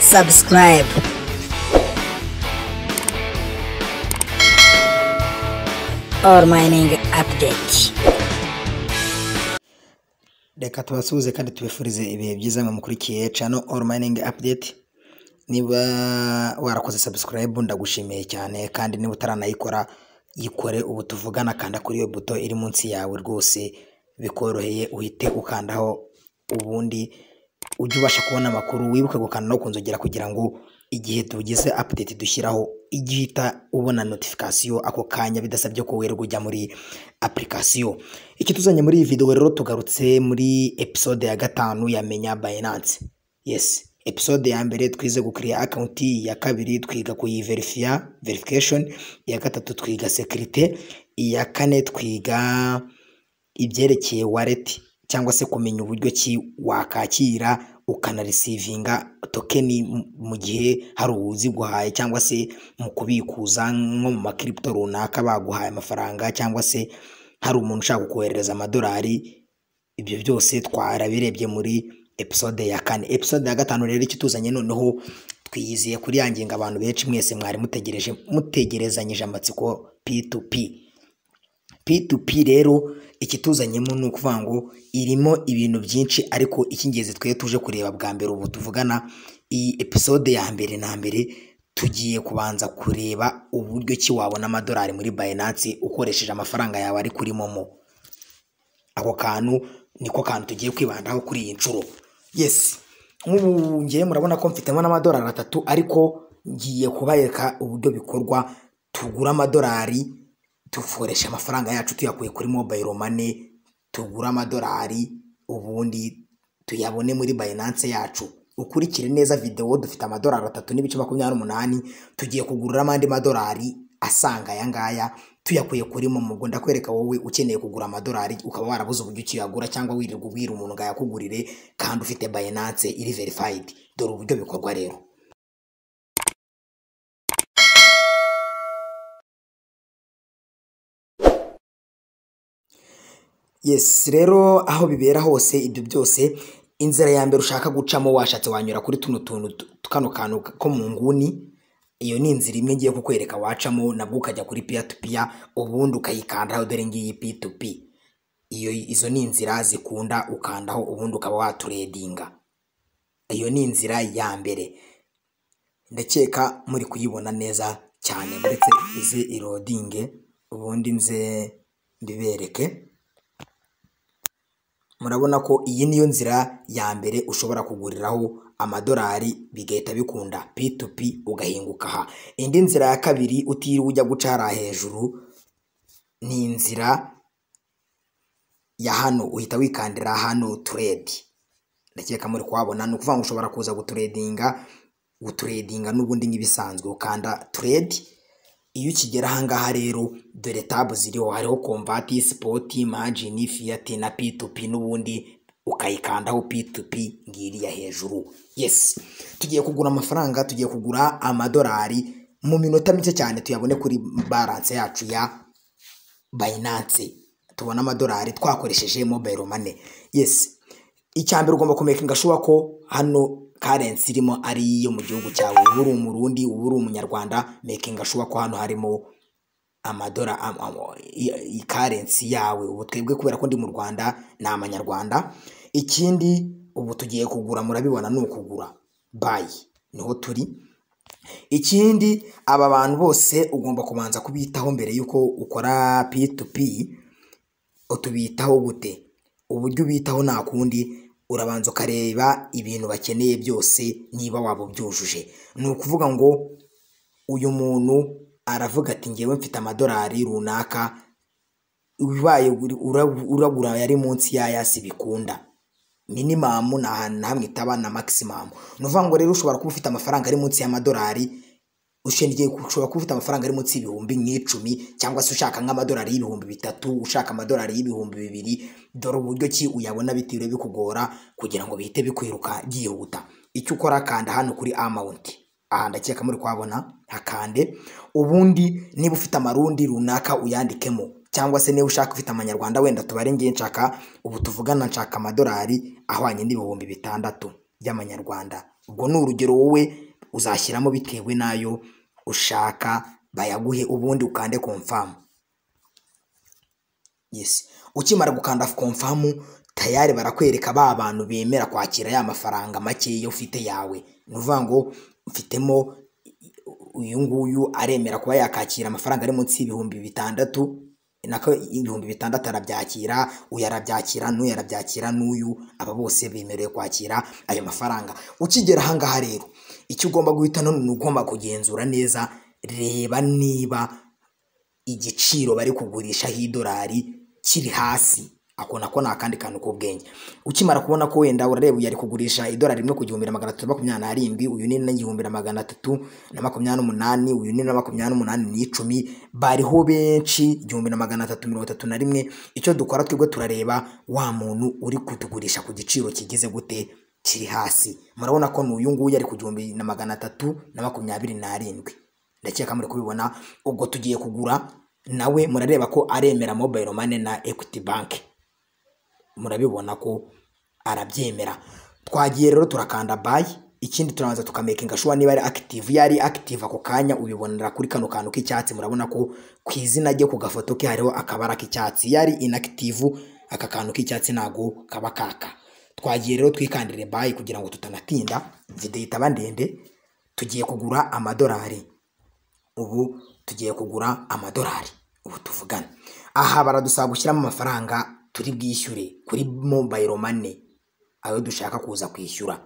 Subscribe. All Mining Update. Reka tubasuhuze kandi tubifurize ibihe byiza mukurikiye channel All Mining Update. Niba warakoze subscribe ndagushimiye cyane, kandi niba utaranayikora yikore ubu tuvugana, kanda kuri iyo buto iri munsi yawe rwose bikoroheye, uhite ukandaho ubundi ujye ubasha kubona amakuru. Wibuke gukanda no kunzogera kugira ngo igihe tugize update dushyiraho ijye uhita ubona notification ako kanya bidasabye ko wirirwa ujya muri application. Iki tuzanye muri iyi video rero, tugarutse muri episode ya 5 ya Menya Binance. Yes, episode ya mbere twize gukiriya account, ya kabiri twiga kuyiverifya verification, iya gatatu twiga security, iya kane twiga ibyerekeye wallet cyangwa se kumenya uburyo ki wakakira ukanarisivinga token mu gihe hari uwuziguhaye, cyangwa se mu kubikuza nko mu makiripto runaka baguhaye amafaranga, cyangwa se hari umuntu ushaka kukoherereza amadolari. Ibyo byose twarabirebye muri episode ya 4. Episode ya 5 rero ikituzanye noneho twiyiziye kuri ya ngingo abantu benshi mwese mwari mutegereje, mutegerezanyije amatsiko, P2P. P2P rero ikituzanyemo ni ukuvuga ngo irimo ibintu byinshi, ariko icy'ingenzi twe tuje kureba bwa mbere ubu tuvugana iyi episode ya mbere na mbere, tugiye kubanza kureba uburyo ki wabona amadolari muri Binance ukoresheje amafaranga yawe ari kuri Momo. Ako kantu niko kantu tugiye kwibandaho kuri iyi nshuro. Yes, nk'ubu ngiye murabona ko mfitemo n'amadolari 3, ariko ngiye kubereka uburyo bikorwa. Tugura amadolari tukoresha amafaranga yacu tuyakuye kuri mobile money, tugura amadolari ubundi tuyabone muri Binance yacu. Ukurikire neza video, dufite amadolari 3.28, tugiye kugurira andi madolari asanga aya ngaya tuyakuye kuri Momo. Ubwo ndakwereka wowe ukeneye kugura amadolari ukaba warabuze uburyo ukiyagura, cyangwa wirirwa ubwira umuntu ngo ayakugurire kandi ufite Binance iri verified. Dore uburyo bikorwa rero. Yes, rero aho bibera hose ibyo byose, inzira ya mbere ushaka gucamo washatse wanyura kuri tuno tuntu kano kantu ko mu nguni, iyo ni inzira imwe ngiye kukwereka wacamo, nabwo ukajya kuri peer to peer ubundi ukayikandaho. Dore ngiyi P2P, iyo izo ni inzira zikunda ukandaho ubundi ukaba waturedinga. Iyo ni inzira ya mbere, ndakeka muri kuyibona neza cyane. Muretse ize irodinge ubundi nze mbibereke. Murabona ko iyi niyo nzira ya mbere ushobora kuguriraho amadolari bigahita bikunda, P2P ugahinguka aha. Indi nzira ya kabiri utiriwe ujya guca hariya hejuru ni inzira ya hano, uhita wikandira hano trade. Ndakeka muri kuhabona. Ni ukuvuga ngo ushobora kuza guturedinga n'ubundi nk'ibisanzwe, ukanda trade. Iyo ukigera aha ngaha rero dore tab ziriho, hariho convert, spot, margin, fiat na P2P, n'ubundi ukayikandaho P2P ngiriya hejuru. Yes, tugiye kugura amafaranga, tugiye kugura amadolari mu minota mike cyane tuyabone kuri balance yacu ya Binance, tubona amadolari twakoresheje mobile money. Yes, icyambere ugomba kumakinga sure ko hano currency irimo ari iyo mu gihugu cyawe, uba uri umurundi, uba uri umunyarwanda, making sure ko hano harimo amadora currency yawe. Ubu twebwe kubera ko ndi mu Rwanda ni amanyarwanda. Ikindi ubu tugiye kugura, murabibona ni ukugura buy, niho turi. Ikindi aba bantu bose ugomba kubanza kubitaho mbere yuko ukora P2P. Utubitaho gute? Uburyo ubitaho nta kundi, urabanza ukareba ibintu bakeneye byose niba waba ubyujuje. Ni ukuvuga ngo uyu muntu aravuga ati ngewe mfite amadolari runaka, ubaye uragura yari munsi y'aya si bikunda. Minimum ni ahantu hamwe itaba na maximum. Ni ukuvuga ngo rero ushobora kuba ufite amafaranga ari munsi y'amadolari, ushobora kuba ufite amafaranga ari munsi y'ibihumbi nk'icumi, cyangwa se ushaka nk'amadolari y'ibihumbi 3, ushaka amadolari y'ibihumbi 2. Dore uburyo ki uyabona bitiriwe bikugora kugira ngo bihite bikwiruka byihuta. Icyo ukora, kanda hano kuri amount, aha ndakeka muri kuhabona, hakande. Ubundi niba ufite amarundi runaka uyandikemo, cyangwa se niba ushaka ufite amanyarwanda, wenda tubare ngiye nshaka ubu tuvugana nshaka amadolari ahwanye n'ibihumbi 6. y'amanyarwanda. Ubwo ni urugero, wowe uzashyiramo bitewe n'ayo ushaka bayaguhe, ubundi ukande confirm. Yes, ukimara gukanda confirm, tayari barakwereka ba bantu bemera kwakira ya mafaranga makeya ufite yawe. Ni ukuvuga ngo mfitemo uyu nguyu aremera kuba yakakira amafaranga ari munsi y'ibihumbi 6000, nako 6000 arabyakira, uyu arabyakira, n'uyu arabyakira, n'uyu, aba bose bemerewe kwakira ayo mafaranga. Ukigera ahangaha rero, icyo ugomba guhita none ni ugomba kugenzura neza, reba niba igiciro bari kugurishaho idolari kiri hasi. Ako nako ni akandi kantu k'ubwenge. Ukimara kubona ko wenda urareba uyu ari kugurisha idolari rimwe ku 1327, uyu ni n'1328, uyu ni na 28.10, bariho benshi, 1331. Icyo dukora twebwe, turareba wa muntu uri kutugurisha ku giciro kigize gute, kiri hasi. Murabona ko n'uyu nguyu ari ku 1327, ndakeka muri kubibona. Ubwo tugiye kugura nawe, murareba ko aremera mobile money na Equity Bank, murabibona ko arabyemera. Twagiye rero, turakanda buy. Ikindi turabanza tukamakinga sure niba ari active. Iyo ari active ako kanya ubibonera kuri kano kantu k'icyatsi. Murabona ko ku izina rye, ku gafoto ke, hariho akabara k'icyatsi. Iyo ari inactive, aka kantu k'icyatsi ntago kaba kaka. Twagiye rero, twikandire buy kugira ngo tutanatinda, video itaba ndende. Tugiye kugura amadolari ubu, tugiye kugura amadolari ubu tuvugana. Aha baradusaba gushyiramo amafaranga turi bwishyure kuri mobile money, ayo dushaka kuza kwishyura.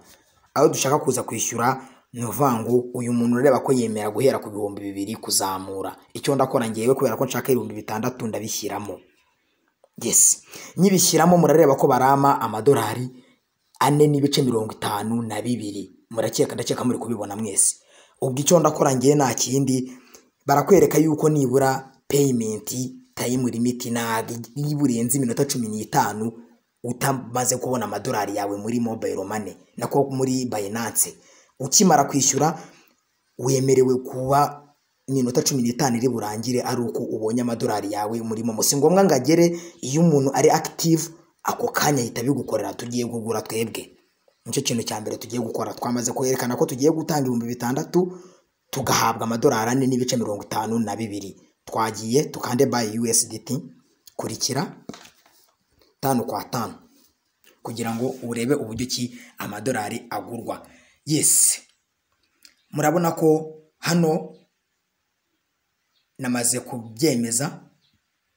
Ayo dushaka kuza kwishyura, ni ukuvuga ngo uyu muntu ureba ko yemera guhera ku 2000 kuzamura. Icyo ndakora ngewe, kubera ko nshaka 6000, ndabishyiramo. Yes, nyibishyiramo murareba ko barama amadolari 4.52. Murakeka, ndakeka muri kubibona mwese. Ubwo icyo ndakora ngewe nta kindi, barakwereka yuko nibura payment time limit ntabwo niba urenze iminota 15 utamaze kubona amadolari yawe muri mobile money, nako muri Binance. Ukimara kwishyura, wemerewe kuba iminota 15 iri burangire ari uko ubonye amadolari yawe muri momo. Si ngombwa ngo agere, iyo umuntu ari active ako kanya ahita abigukorera. Tugiye kugura twebwe, nicyo kintu cya mbere tugiye gukora. Twamaze kwerekana ko tugiye gutanga 6000, tugahabwa amadolari 4.52. Twagiye, tukande buy USDT. Kurikira tanu kwa tanu kugira ngo urebe uburyo ki amadolari agurwa. Yes, murabona ko hano namaze kubyemeza.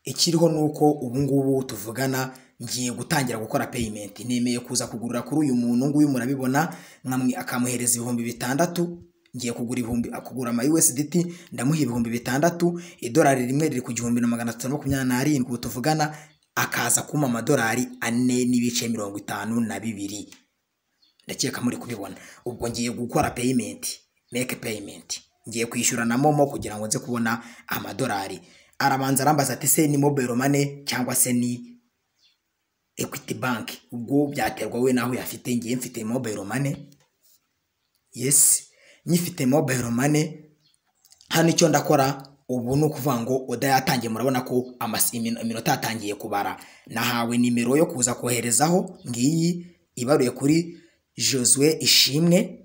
Ikiriho ni uko ubu ngubu tuvugana ngiye gutangira gukora payment. Nemeye kuza kugurira kuri uyu muntu nguyu, murabibona, akamuhereza 6000. Ngiye kugura ibihumbi, kugura ama USDT, ndamuha 6000. Idolari rimwe riri ku 1327 ubu tuvugana, akaza kumpa amadolari 4.52. Ndakeka muri kubibona. Ubwo ngiye gukora payment, make payment, ngiye kwishyura na momo kugira ngo nze kubona amadolari. Arabanza arambaza ati: "Se ni mobile money cyangwa se ni Equity Bank?" Ubwo byaterwa we naho uyafite. Ngiye mfite mobile money. Yes, nyifite mobile money hano, icyo ndakora ubu ni ukuvuga ngo order yatangiye. Murabona ko iminota yatangiye kubara. Nahawe nimero yo kuza koherezaho, ngiyi ibaruye kuri Josue Ishimwe.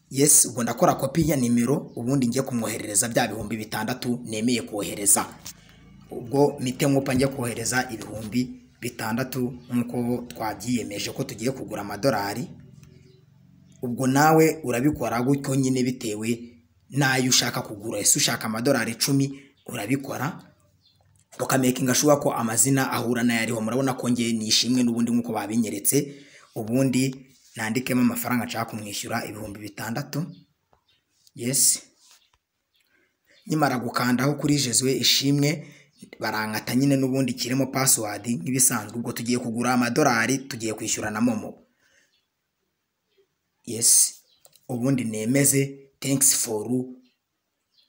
Yes, ubwo ndakora kopi ya nimero, ubundi ngiye kumwoherereza bya 6000 nemeye kohereza. Ubwo mite nkupa njye kohereza 6000 nk'uko twabyiyemeje ko tugiye kugura amadolari. Ubwo nawe urabikora gutyo nyine bitewe n'ayo ushaka kugura. Ese ushaka amadolari 10, urabikora ukamakinga sure ko amazina ahura n'ayariho. Murabona ko ngiye nishimwe n'ubundi nk'uko babinyeretse. Ubundi nandikemo amafaranga nshaka kumwishyura, 6000. Yes, nkimara gukandaho kuri Josue Ishimwe, barankata nyine n'ubundi kirimo password nk'ibisanzwe. Ubwo tugiye kugura amadolari, tugiye kwishyura na momo. Yes, ubundi nemeze. Thanks for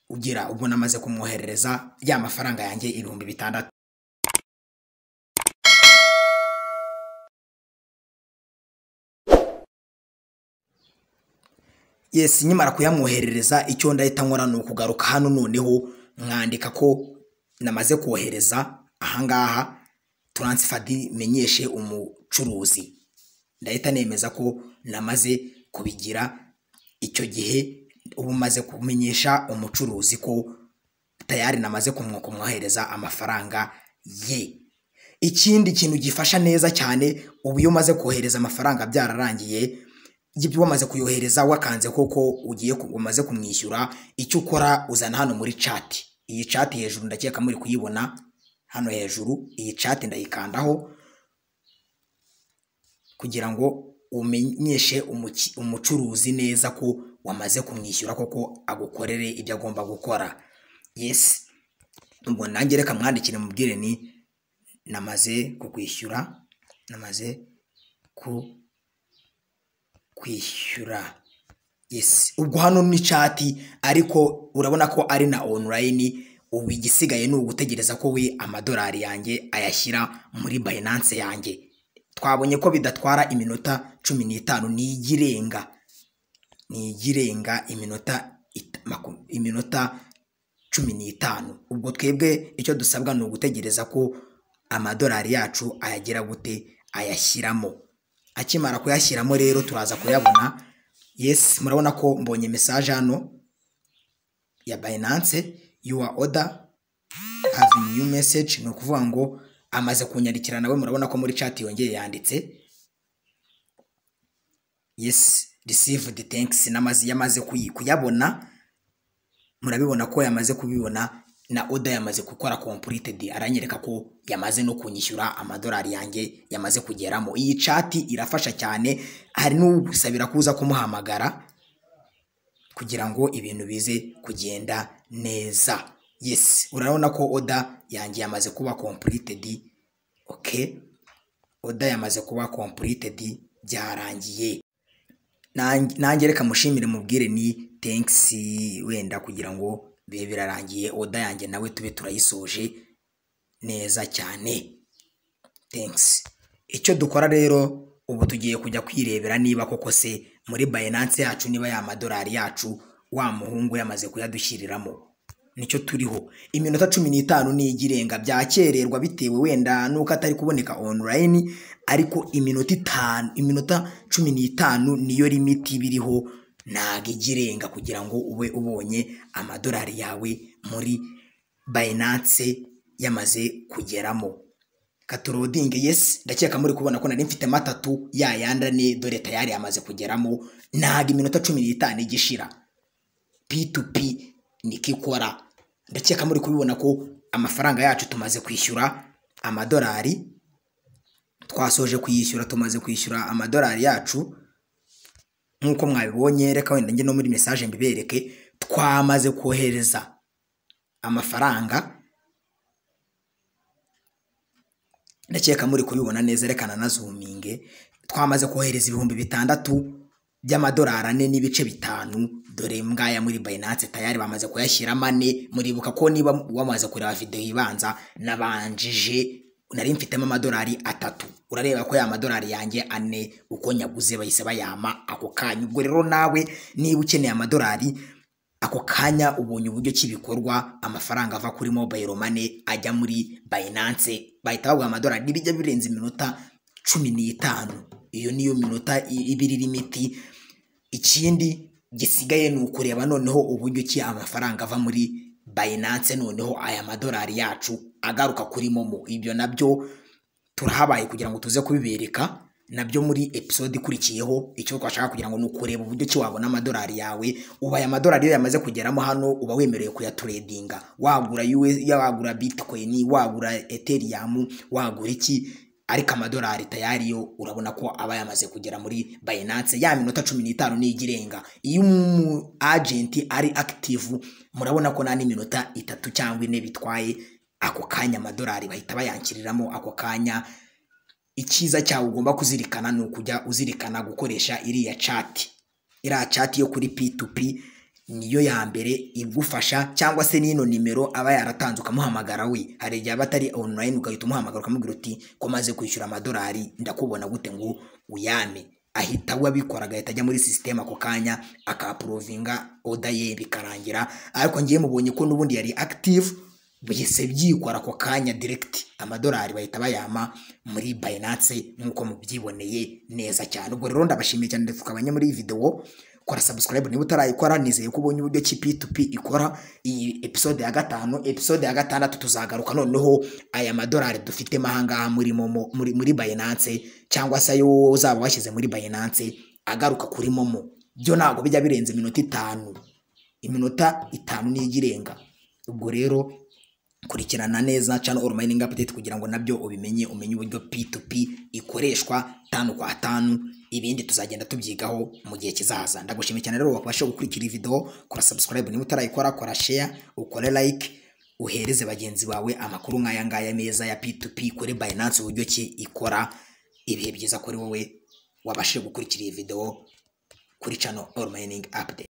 ugira. Ubwo namaze kumwoherereza ya mafaranga yanjye, 6000. Yes, nkimara kuyamwoherereza, icyo ndahita nkora ni ukugaruka hano noneho mwandika ko namaze kohereza ahangaha, transfer, menyeshe umucuruzi. Ndahita nemeza ko namaze kubigira. Icyo gihe ubu maze kumenyesha umucuruzi ko tayari namaze kumwohereza amafaranga ye. Ikindi kintu gifasha neza cyane, ubu iyo umaze kohereza amafaranga byararangiye, ibyo wamaze kuyohereza wakanze koko ugiye umaze kumwishyura, icyo ukora uzana hano muri chat. Iyi chat hejuru ndakeka muri kuyibona hano hejuru, iyi chat ndayikandaho kugira ngo umenyeshe umucuruzi neza ko wamaze kumwishyura koko, agukorere ibyo agomba gukora. Yes, ubwo nanjye reka mwandikire mubwire ni namaze kukwishyura, namaze kwishyura. Yes, ubwo hano ni chat, ariko urabona ko ari na online. Ubu igisigaye ni ugutegereza ko we amadolari yanjye ayashyira muri Binance yanjye. Twabonye ko bidatwara iminota 15, nigirenga iminota 15. Ubwo twebwe icyo dusabwa ni ugutegereza ko amadolari yacu ayagira gute, ayashyiramo. Akimara kuyashyiramo rero turaza kuyabona. Yes, murabona ko mbonye message hano ya Binance, your order have a new message. Ni ukuvuga ngo amaze kunyandikira nawe, murabona ko muri chat yongeye yanditse yes, received, thanks. Namaze yamaze kuyabona, murabibona ko yamaze kubibona na order yamaze gukora completed, aranyereka ko yamaze no kunyishyura amadolari yanjye yamaze kugeramo. Iyi chat irafasha cyane, hari n'ugusabira kuza kumuhamagara kugira ngo ibintu bize kugenda neza. Yes, urabona ko order yanjye yamaze kuba completed. Okay, order yamaze kuba completed, byarangiye. Nanjye reka mushimire mubwire ni thanks, wenda kugira ngo bibe birarangiye, order yanjye nawe tube turayisoje neza cyane. Thanks. Icyo dukora rero ubu tugiye kujya kwirebera niba koko se muri Binance yacu niba ya madolari yacu wa muhungu yamaze kuyadushyiriramo. Nicyo turiho. Iminota 15 nigirenga, byakererwa bitewe wenda nuko atari kuboneka online, ariko iminota 5, iminota 15 niyo limit biriho, ntago igirenga kugira ngo ube ubonye amadolari yawe muri Binance yamaze kugeramo. Katurodinge. Yes, ndakeka muri kubona ko nari mfite matatu ya yanda ne, dore tayari yamaze kugeramo, ntago iminota 15 igishira. P2P nikikora. Ndakeka muri kubibona ko amafaranga yacu tumaze kwishyura amadolari, twasoje kuyishyura, tumaze kwishyura amadolari yacu nkuko mwabibonye. Reka wenda njye no muri message mbibereke, twamaze kohereza amafaranga. Ndakeka muri kubibona neza, reka nanazuminge. Twamaze kohereza 6000 by'amadolari 4.5, dore ngaya muri Binance tayari bamaze kuyashyira mane. Muribuka ko niba wamaze kureba video ibanza nabanjije nari mfitemo amadolari 3, urareba ko ya madolari yanjye 4 uko nyaguze bahise bayama ako kanya. Ubwo rero nawe niba ukeneye amadolari ako kanya, ubonye uburyo kibikorwa, amafaranga ava kuri mobile money ajya muri Binance, bahita baguha amadolari nibijya birenze iminota 15. Iyo niyo minota ibiri limiti. Ikindi gisigaye ni ukureba noneho uburyo ki amafaranga ava muri Binance noneho aya madolari yacu agaruka kuri Momo. Ibyo nabyo turahabaye kugira ngo tuze kubibereka nabyo muri episode ikurikiyeho. Icyo twashaka kugira ngo ni ukureba uburyo ki wabona amadolari yawe. Uba aya madolari iyo yamaze kugeramo hano uba wemerewe kuyatradinga, wagura US, wagura Bitcoin, wagura Ethereum, wagura iki, ariko amadolari tayari yo urabona ko aba yamaze kugera muri Binance. Ya minota 15 nigirenga, iyo umu agent ari active murabona ko nani minota 3 cyangwa 4 bitwaye, ako kanya amadolari bahita bayankiriramo ako kanya. Ikiza cyawe ugomba kuzirikana ni ukujya uzirikana gukoresha iriya chat. Iriya chat yo kuri P2P niyo ya mbere igufasha, cyangwa se n'ino nimero aba yaratanze ukamuhamagara we. Hari igihe aba atari online ugahita umuhamagara ukamubwira uti ko maze kwishyura amadolari ndakubona gute ngo uyame. Ahita we abikora, agahita ajya muri system ako kanya akaprovinga order ye bikarangira. Ariko ngiye mubonye ko n'ubundi yari active, Bihise byikora ako kanya direct, amadolari bahita bayama muri Binance nk'uko mubyiboneye neza cyane. Ubwo rero ndabashimiye cyane, tukabanye muri iyi video. Kora subscribe niba utarayikora. Nizeye ko ubonye uburyo ki P2P ikora. Iyi episode ya 5, episode ya 6 tuzagaruka noneho aya madolari dufitemo ahangaha muri Momo, muri Binance, cyangwa se ayo uzaba washyize muri Binance agaruka kuri Momo. Byo ntabwo bijya birenze iminota 5, iminota 5 niyo irenga. Ubwo rero kurikirana neza channel All Mining Update kugira ngo nabyo ubimenye, umenye uburyo P2P ikoreshwa 5 kwa 5. Ibindi tuzagenda tubyigaho mu gihe kizaza. Ndagushimiye cyane rero wakubasha gukurikira iyi video. Kora subscribe niba utarayikora, kora share, ukore like, uhereze bagenzi bawe amakuru nk'aya ngaya meza ya P2P kuri Binance, uburyo ki ikora. Ibihe byiza kuri wowe wabashije gukurikira iyi video kuri channel All Mining Update.